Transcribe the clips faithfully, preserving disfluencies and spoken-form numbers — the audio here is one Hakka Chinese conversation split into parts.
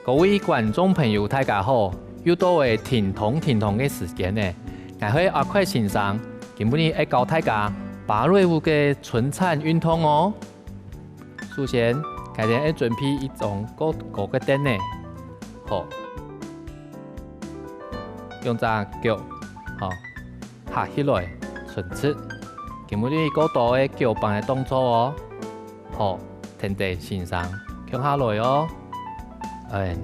各位觀眾朋友，大家好！又到了停動停動个時間了。𠊎係阿快先生，今晡日愛教大家芭蕾舞个伸展運動哦。首先，𠊎兜愛準備一張較高个凳仔，好，用隻腳，好， 跍起來伸直。今晡日較多个腳盤个動作哦。好，跈等先生共下來哦。嗯，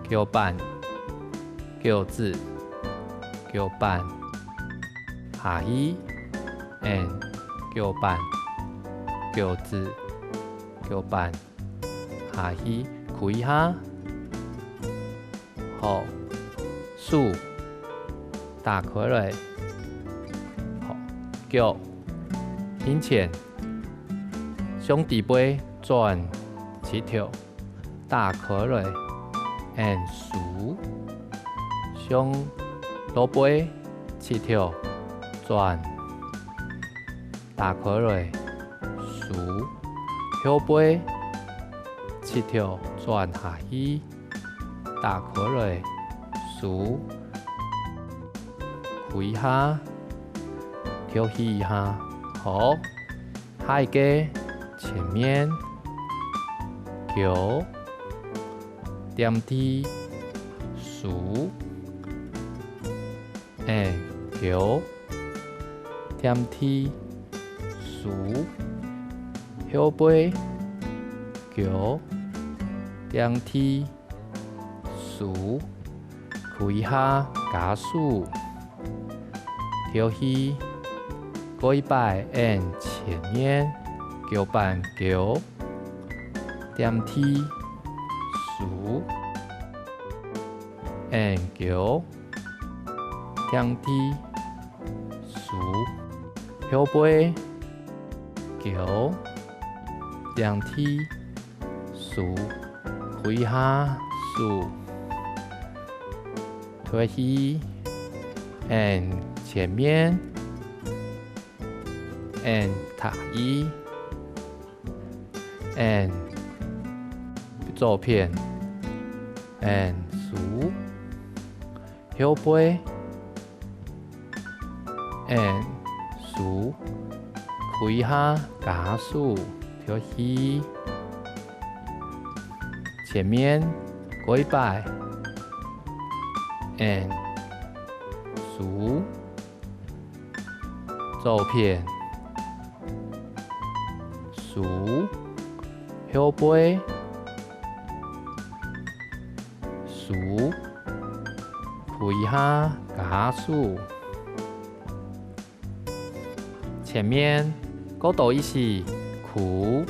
腳盤、腳趾、腳盤下去，嗯，腳盤、腳趾、腳盤下去，跍一下。 好，手打開來。好，腳向前，向底背轉直條，打開來，and收，向落背直條轉，打開來，收，後背直條轉下去。 打開來，收，跍一下，跳起一下。好，下一個前面，腳，點地，收， 嗯，腳，點地，收，後背，腳，點地，收，跍下加收，跳起，過一擺，嗯，前面，腳盤腳，點地，收，嗯，腳， 點地，收，後背，腳，點地，收，跍下，收，脫去，and前面，and踢一，and左片，and收， 後背，and收，跍下加收，跳起。前面過一擺，and收，左片，收，後背， 收，跍下加收。前面過多一息，跍，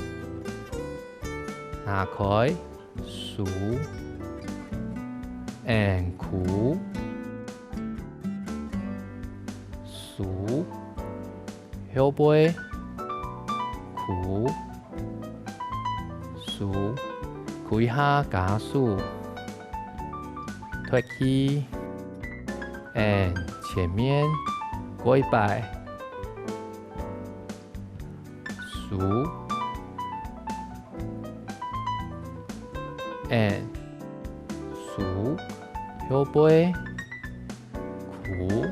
拿開，收，and跍，收， 後背，跍，收，跍下加收，脫去，and前面，過一擺，收，and收，後背， 跍，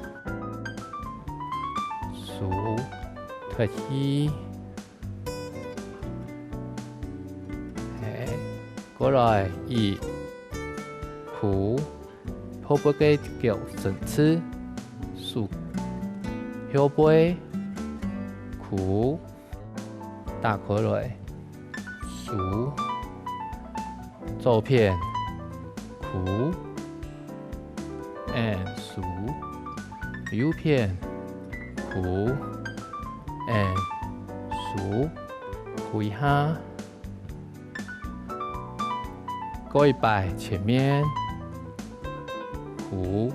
收，脫去。係，過來，一，跍，後背个腳伸直，收，後背，跍， 打開來，收，左片，跍，and收，右片，跍，and收，跍下，過一擺前面，跍，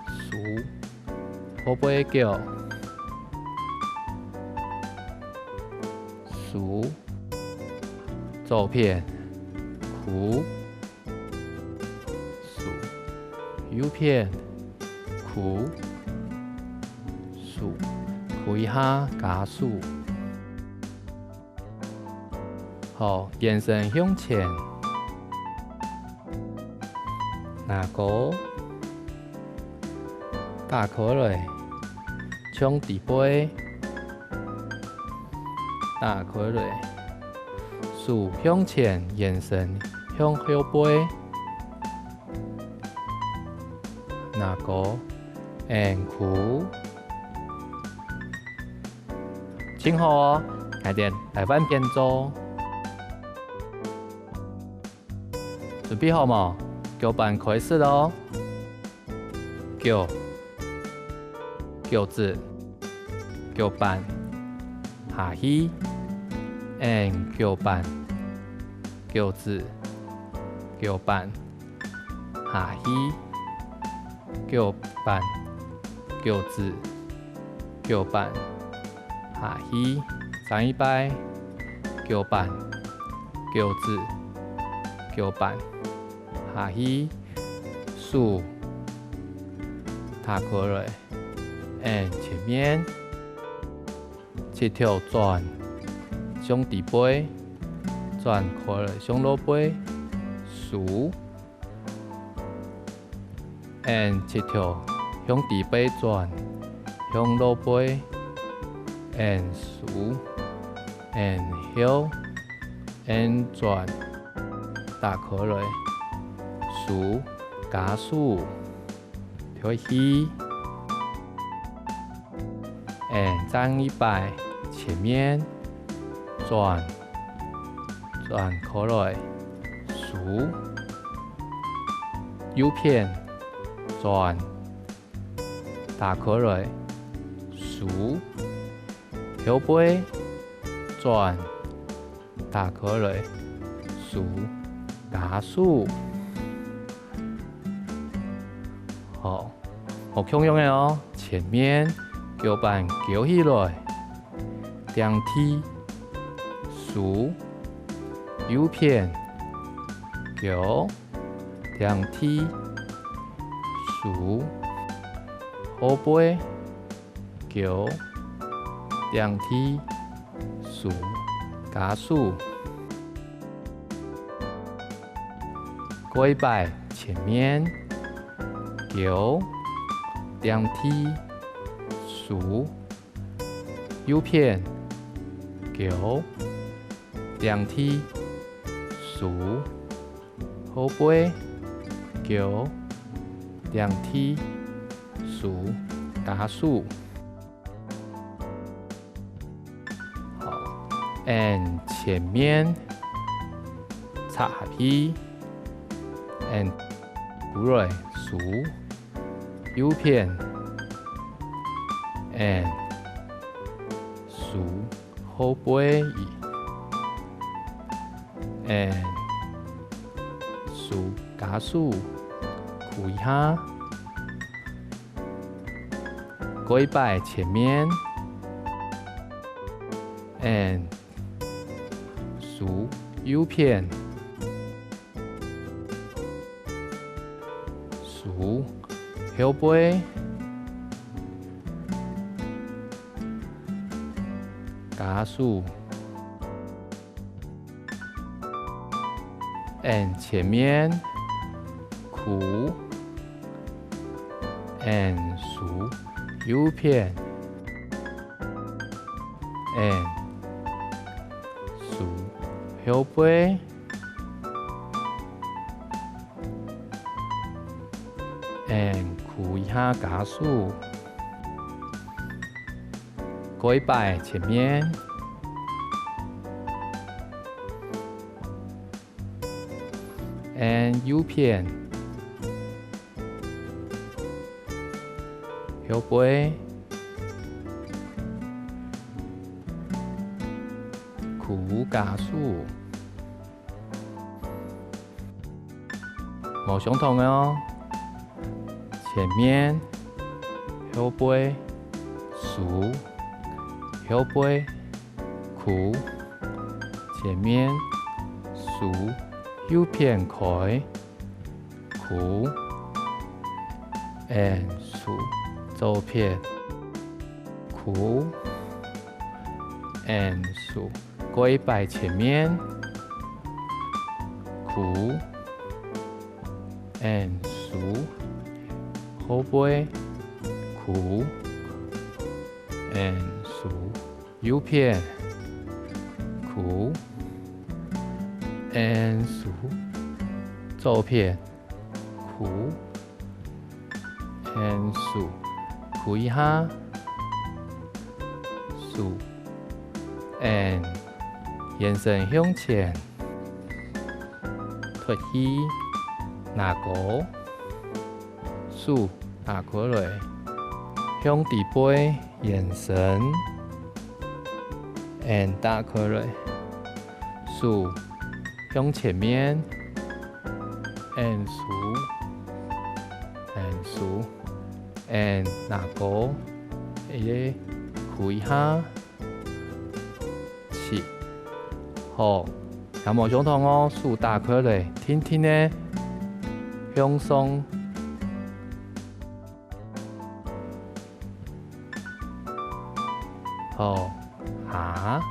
收， 後背腳，收，左片，跍，收，右片，跍，收，跍下加收。好，眼神向前。牙膏打開來，向底背。打開來，手向前，眼神向後背。牙膏，恁跍。 盡好哦，𠊎兜來換片做。準備好無？腳盤開始囉！腳，腳趾，腳盤，下去，恁腳盤，腳趾，腳盤， 下去，腳盤，腳趾，腳盤，下去，再一擺，腳盤，腳趾，腳盤，下去，手，打開來，恁前面，膝頭轉，向底背，轉開來向落背，手， 恁膝頭向底背轉，向落背，恁手，恁後，恁轉，打開來，手，加手，退去。 恁正一擺，前面，轉，轉開來，手，右片，轉，打開來，手，後背，轉， 打開來，手，加手。好，無共樣个哦，前面，腳盤翹起來，貼地，手，右片，翹，貼地，手，後背， 翹，貼地，手，加手。過一擺前面，翹，貼地，手，右片，翹，貼地，手， 後背，翹，貼地，手，加手。好，恁前面，插下去，恁過來，手，右片，恁手， 後背，恁手加手，跍一下，過一擺前面，恁手右片， 手，後背，加手，恁前面，跍，恁手右片，恁手後背， 恁跍一下加手，過一擺前面，恁右片，後背，跍加手。 無相同个哦。前面，後背，手，後背，跍，前面，手，右片開，跍，恁手，左片，跍，恁手，過一擺前面，跍，and手，後背，跍，and手。右片，跍，and手。左片，跍，and手。跍一下，手，and延伸向前。 脫去，拿高，手拿過來，向底背延伸，and打開來，手向前面，and手，and手，and拿高，一個跍一下。 七。好，也無相同哦，手打開來，定定仔向上。好，下。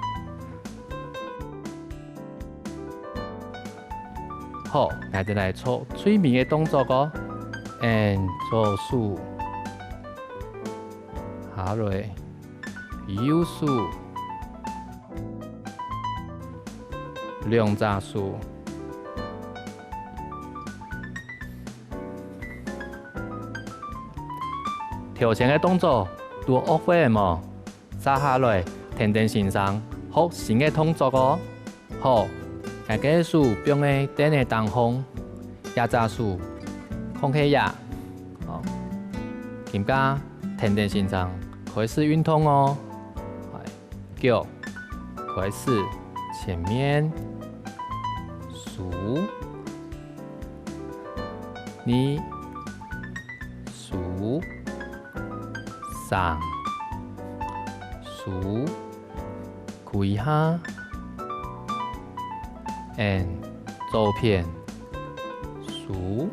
好，𠊎兜來做最尾个動作哦。And左手下來。 右手，兩隻手。頭先个動作都學會了無？接下來，跈等先生學新个動作哦。 好，𠊎个手放在凳仔頂項，這隻手囥在這。好，今下跈等先生開始運動哦。來，腳開始，前面，手，二，手，三，手， 跍一下，and左片，手，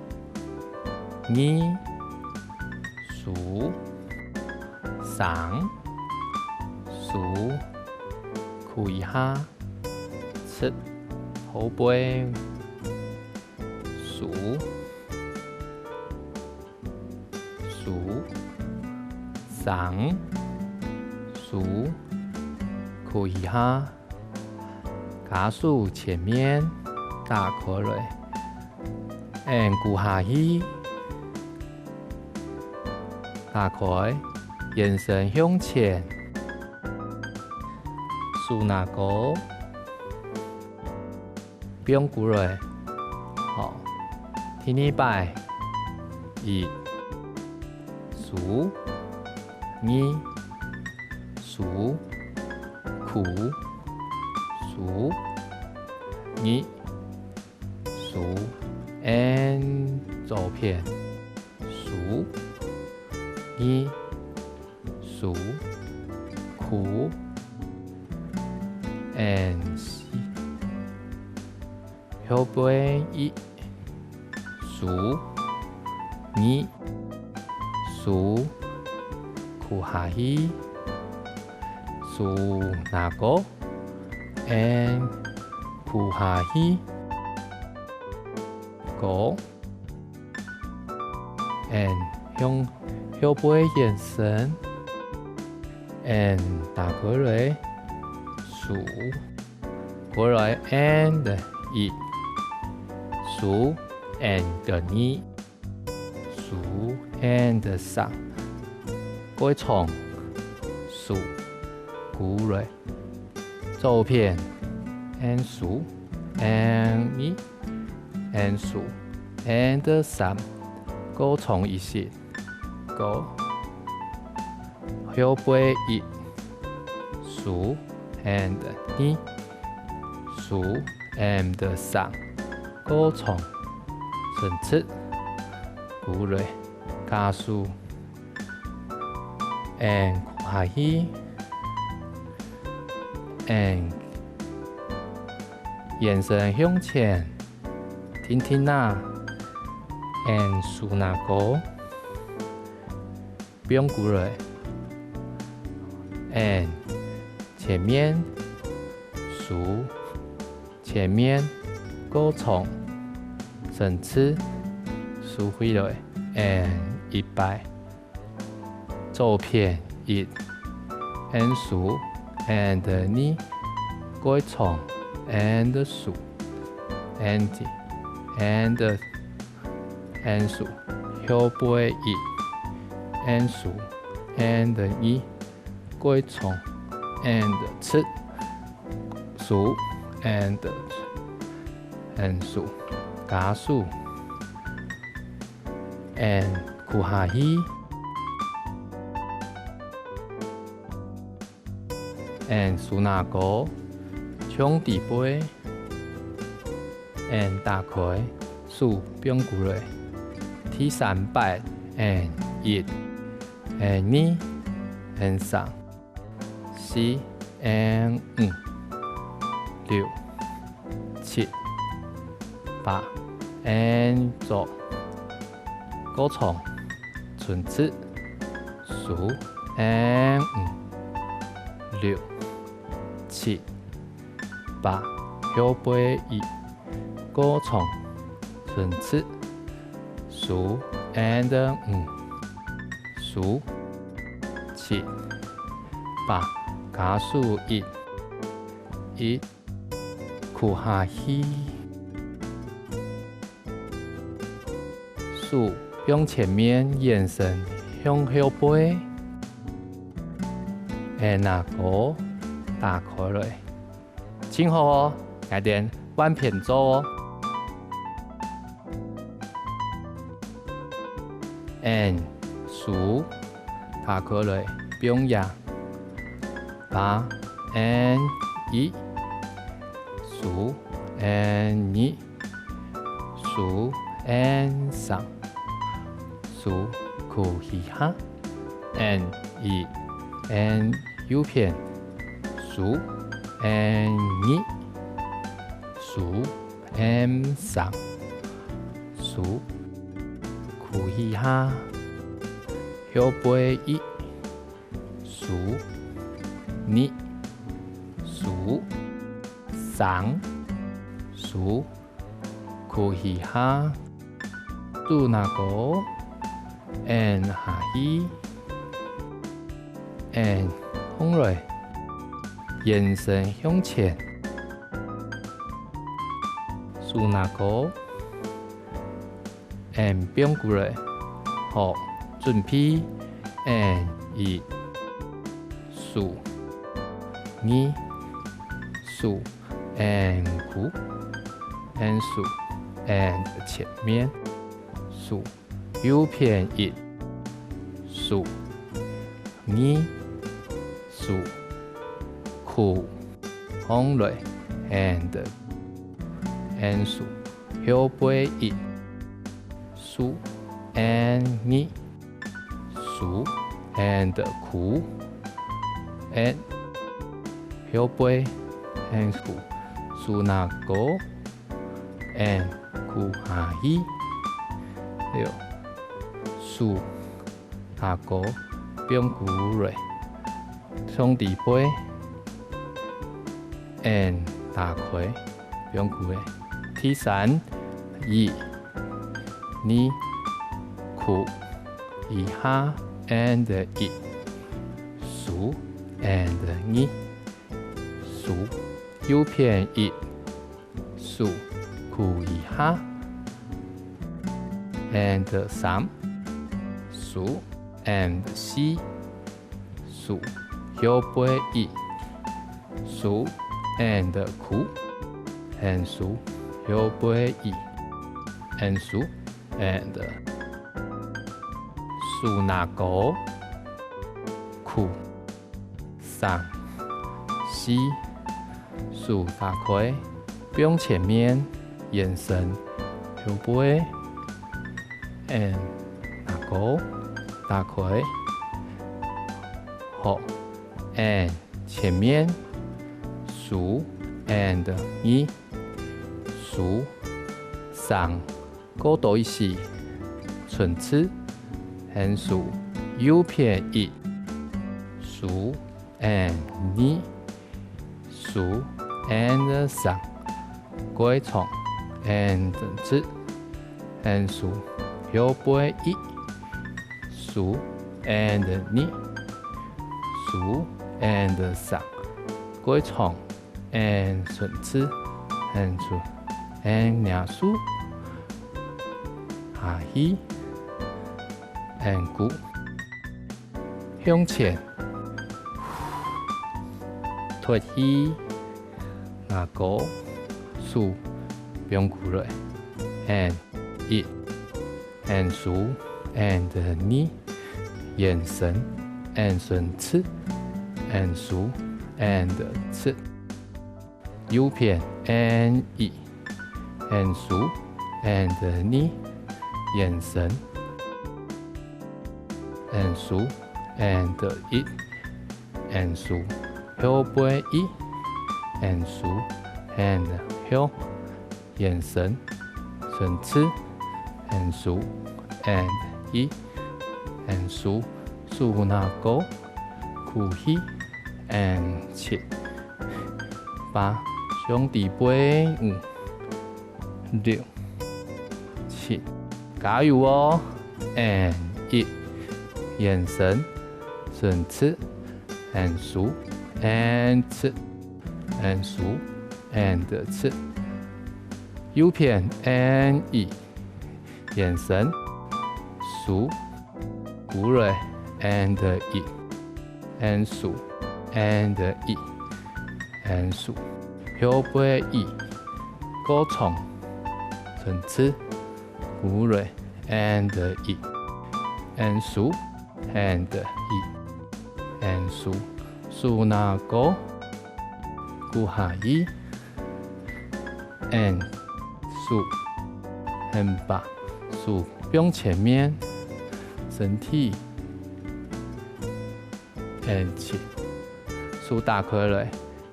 二，手，三，手，跍一下，七，後背，手， 手，三，手，跍一下，加手前面，打開來，and跍下去，打開，延伸向前，手拿高。 放過來。好，第二擺，一，手，二，手，跍，手，二，手，and左片，手，二， 手，跍，and四。後背一，手，二，手，跍下去，手拿高，and跍下去，高。 and向後背延伸，and打開來，手，過來，and一，手，and二，手，and三，過長，手，過來， 左片，and手，and二，and手，and三，過長一息，過後背一，手，and二，手，and三，過長，伸直，過來，加手。 and跍下去，and延伸向前，定定仔，and手拿高，放過來，and前面，手， 前面，過長，伸直，收回來，and一擺。左片一，and手，and二，過長，and手，and，and，and手，後背一，and手，and二，過長，and直，手，and，and手，加手，and跍下去。 and手拿高，向底背，and打開，手放過來。第三擺，and一，and二，and三，四，and五，六，七，八，and左，過長，伸直， 手，and五，六，七，八，後背一，過長，伸直，手，and五，手，七，八，加手一，一，跍下去。 手向前面延伸向後背，and拿高打開來。盡好哦，𠊎等換片做哦。And手打開來，放下。八，and一，手，and二， 手，and三，手，跍下去，and一，and右片，手，and二，手，and三，手，跍下去，後背一，手，二，手，三，手， 跍下去，手拿高，and下去，and䟘來，延伸向前，手拿高，and放過來，好，準備，and一，手，二，手， and跍，and手，and前面，手，右片一，手，二，手，跍，䟘來，and，and手，後背一，手，and二， 手，and跍，and後背，and跍，手拿高，and跍下去。六，手拿高，放過來，向底背，and打開，放過來。第三，一， 二，跍，一下，and一，手，and二，手，右片一，手，跍一下，and三，手，and四， 手，後背一，手，and跍，and手，後背一，and手，and手拿高，跍，三，四，手打開，放前面，延伸，後背，and拿高，打開，好， and前面，手，and二，手，三，過多一息，伸直，and手，右片一，手，and二，手，and三，過長，and直， ，and手，後背一，手，and二，手，and三，過長，and伸直，and手，and抓手，下去，and跍，向前， 橐氣，牙膏，手放跍落，and一，and手，and二，圓身，and伸直，and手，and直。右片，and一，and手，and二，圓身，and手，and一， and手，後背一，and手，and向，圓身，伸直，and手，and一，and手，手拿高，跍起，and七，八，上底背，五，六， 七，加油哦！and一，圓身，伸直，and手，and直，and手，and直。右片，and一，圓身，手，跍落，and一，and手，and一，and手，後背一，過長，伸直， 跍落，and一，and手，and一，and手，手拿高，跍下去，and手，很棒，手放前面，身體，and七，手打開來。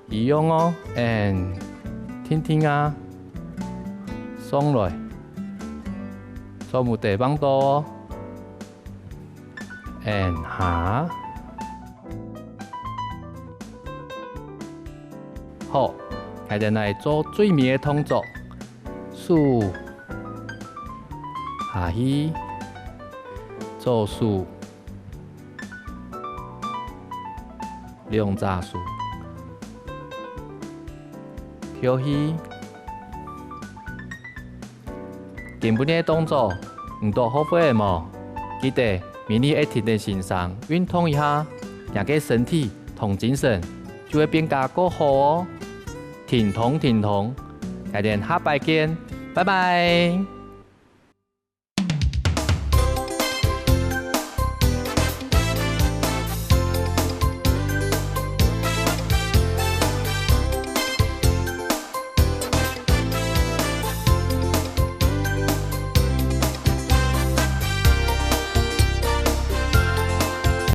一樣哦，and定定啊，上來，手目地放到哦，and下。好，𠊎兜來做最尾个動作，手下去，左手 兩隻手，跳起。今晡日个動作，你兜學會了無？記得，每日愛定定身項，運動一下，若个身體同精神就會變加過好哦。停動，停動，𠊎兜下擺見，拜拜。